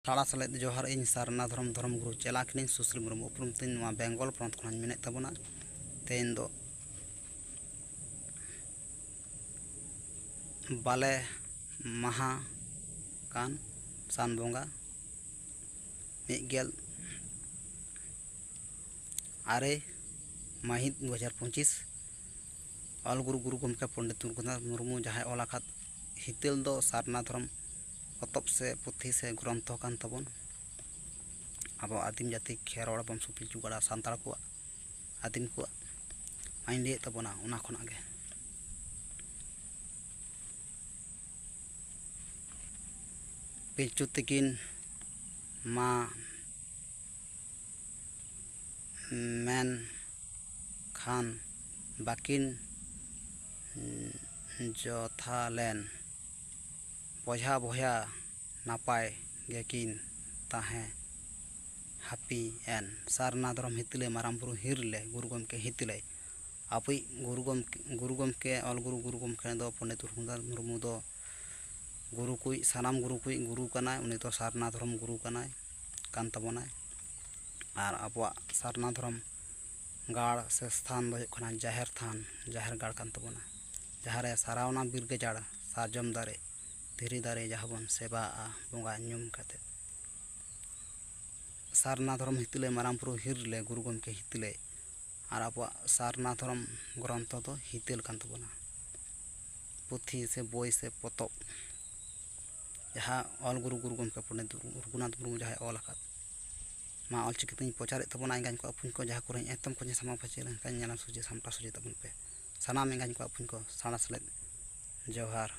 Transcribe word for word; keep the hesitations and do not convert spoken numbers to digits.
ᱥᱟᱲᱟ ᱥᱮᱞᱮᱫ ᱡᱚᱦᱟᱨ, ᱤᱧ ᱥᱟᱨᱱᱟ ᱫᱷᱚᱨᱚᱢ ᱫᱷᱚᱨᱚᱢ ᱜᱩᱨᱩ ᱪᱮᱞᱟ ᱠᱟᱹᱱᱟᱹᱧ ᱥᱩᱥᱤᱞ ᱢᱩᱨᱢᱩ ᱩᱯᱨᱩᱢ ᱛᱤᱧ ᱱᱚᱣᱟ ᱵᱮᱝᱜᱚᱞ ᱯᱚᱱᱚᱛ ᱠᱷᱚᱱᱟᱜ ᱤᱧ ᱢᱮᱱᱮᱫ ᱛᱟᱵᱚᱱᱟ᱾ ᱛᱮᱦᱮᱧ ᱫᱚ ᱵᱟᱞᱮ ᱢᱟᱦᱟ ᱠᱟᱱ ᱥᱟᱱ ᱵᱚᱸᱜᱟ ᱢᱤᱫ ᱜᱮᱞ ᱟᱨᱮ ᱢᱟᱹᱦᱤᱛ ᱫᱩ ᱦᱟᱡᱟᱨ ᱯᱚᱸᱪᱤᱥ᱾ ᱚᱞ ᱜᱩᱨᱩ ᱜᱩᱨᱩ ᱜᱚᱢᱠᱮ ᱯᱚᱱᱰᱤᱛ ᱨᱚᱜᱷᱩᱱᱟᱛᱷ ᱢᱩᱨᱢᱩ ᱡᱟᱦᱟᱸᱭ ᱚᱞ ᱟᱠᱟᱫ ᱦᱤᱛᱟᱹᱞ ᱫᱚ ᱥᱟᱨᱱᱟ ᱫᱷᱚᱨᱚᱢ ᱯᱚᱛᱚᱵ ᱥᱮ ᱯᱩᱛᱷᱤ ᱥᱮ ᱜᱨᱚᱱᱛᱷᱚ ᱠᱟᱱ ᱛᱟᱵᱚᱱ᱾ ᱟᱵᱚ ᱟᱹᱫᱤᱢ ᱡᱟᱹᱛᱤ ᱠᱷᱮᱨᱣᱟᱲ ᱵᱚᱝᱥᱚ ᱯᱤᱞᱪᱩ ᱜᱟᱲᱟ ᱥᱟᱱᱛᱟᱲ ᱠᱚᱣᱟᱜ ᱟᱹᱫᱤᱢ ᱠᱚᱣᱟᱜ ᱢᱟᱧ ᱞᱟᱹᱭᱮᱫ ᱛᱟᱵᱚᱱᱟ, ᱚᱱᱟ ᱠᱷᱚᱱᱟᱜ ᱜᱮ᱾ ᱯᱤᱞᱪᱩ ᱛᱤᱠᱤᱱ ᱢᱟ ᱢᱮᱱ ᱠᱷᱟᱱ ᱵᱟᱹᱠᱤᱱ ᱡᱚᱛᱷᱟ ᱞᱮᱱ, ᱵᱚᱭᱦᱟ ᱵᱚᱭᱦᱟ ᱱᱟᱯᱟᱭ ᱜᱮᱠᱤᱱ ᱛᱟᱦᱮᱸ ᱦᱟᱹᱯᱤ ᱮᱱ᱾ ᱥᱟᱨᱱᱟ ᱫᱷᱚᱨᱚᱢ ᱦᱤᱛᱟᱹᱞᱮ ᱢᱟᱨᱟᱝ ᱵᱩᱨᱩ ᱦᱤᱨ ᱞᱮ ᱜᱩᱨᱩ ᱜᱚᱢᱠᱮ ᱦᱤᱛᱟᱹᱞᱮ᱾ ᱟᱵᱚᱭᱤᱡ ᱜᱩᱨᱩ ᱜᱚᱢᱠᱮ, ᱜᱩᱨᱩ ᱜᱚᱢᱠᱮ, ᱚᱞ ᱜᱩᱨᱩ ᱜᱩᱨᱩ ᱜᱚᱢᱠᱮ ᱫᱚ ᱯᱚᱱᱰᱤᱛ ᱨᱚᱜᱷᱩᱱᱟᱛᱷ ᱢᱩᱨᱢᱩ ᱫᱚ ᱜᱩᱨᱩ ᱠᱚᱭᱤᱡ, ᱥᱟᱱᱟᱢ ᱜᱩᱨᱩ ᱠᱚᱭᱤᱡ ᱜᱩᱨᱩ ᱠᱟᱱᱟᱭ᱾ ᱩᱱᱤ ᱫᱚ ᱥᱟᱨᱱᱟ ᱫᱷᱚᱨᱚᱢ ᱜᱩᱨᱩ ᱠᱟᱱᱟᱭ, ᱠᱟᱱ ᱛᱟᱵᱚᱱᱟᱭ᱾ ᱟᱨ ᱟᱵᱚᱣᱟᱜ ᱥᱟᱨᱱᱟ ᱫᱷᱚᱨᱚᱢ ᱜᱟᱲ ᱥᱮ ᱥᱛᱷᱟᱱ ᱫᱚ ᱦᱩᱭᱩᱜ ᱠᱟᱱᱟ ᱡᱟᱦᱮᱨ ᱛᱷᱟᱱ, ᱡᱟᱦᱮᱨ ᱜᱟᱲ ᱠᱟᱱ ᱛᱟᱵᱚᱱᱟ, ᱡᱟᱦᱟᱸ ᱨᱮ ᱥᱟᱨᱟᱣᱱᱟ ᱵᱤᱨ ᱜᱟᱡᱟᱲ ᱥᱟᱨᱡᱚᱢ ᱫᱟᱨᱮ, ᱫᱷᱤᱨᱤ ᱫᱟᱨᱮ ᱡᱟᱦᱟᱸ ᱵᱚᱱ ᱥᱮᱵᱟᱣᱟᱜᱼᱟ ᱵᱚᱸᱜᱟ ᱧᱩᱢ ᱠᱟᱛᱮ᱾ ᱥᱟᱨᱱᱟ ᱫᱷᱚᱨᱚᱢ ᱦᱤᱛᱟᱹᱞᱮ ᱢᱟᱨᱟᱝ ᱵᱩᱨᱩ ᱦᱤᱨ ᱞᱮ ᱜᱩᱨᱩ ᱜᱚᱢᱠᱮ ᱦᱤᱛᱟᱹᱞᱮ᱾ ᱟᱨ ᱟᱵᱚᱣᱟᱜ ᱥᱟᱨᱱᱟ ᱫᱷᱚᱨᱚᱢ ᱜᱨᱚᱱᱛᱷᱚ ᱫᱚ ᱦᱤᱛᱟᱹᱞ ᱠᱟᱱ ᱛᱟᱵᱚᱱᱟ, ᱯᱩᱛᱷᱤ ᱥᱮ ᱵᱳᱭ ᱥᱮ ᱯᱚᱛᱚᱵ, ᱡᱟᱦᱟᱸ ᱚᱞ ᱜᱩᱨᱩ ᱜᱩᱨᱩ ᱜᱚᱢᱠᱮ ᱯᱚᱱᱰᱤᱛ ᱨᱚᱜᱷᱩᱱᱟᱛᱷ ᱢᱩᱨᱢᱩ ᱡᱟᱦᱟᱸᱭ ᱚᱞ ᱟᱠᱟᱫ᱾ ᱢᱟ ᱚᱞᱪᱤᱠᱤ ᱛᱮᱧ ᱯᱨᱚᱪᱟᱨᱮᱫ ᱛᱟᱵᱚᱱᱟ ᱮᱸᱜᱟᱧ ᱠᱚ ᱟᱹᱯᱩᱧ ᱠᱚ, ᱡᱟᱦᱟᱸ ᱠᱚᱨᱮᱧ ᱮᱛᱚᱢ ᱠᱚᱧ ᱥᱟᱢᱟ ᱯᱟᱹᱪᱷᱤ ᱞᱮᱱᱠᱷᱟᱱ ᱧᱮᱞᱟᱢ ᱥᱚᱡᱷᱮ ᱥᱟᱢᱴᱟᱣ ᱥᱚᱡᱷᱮ ᱛᱟᱵᱚᱱ ᱯᱮ᱾ ᱥᱟᱱᱟᱢ ᱮᱸᱜᱟᱧ ᱠᱚ ᱟᱹᱯᱩᱧ ᱠᱚ ᱥᱟᱲᱟ ᱥᱮᱞᱮᱫ ᱡᱚᱦᱟᱨ᱾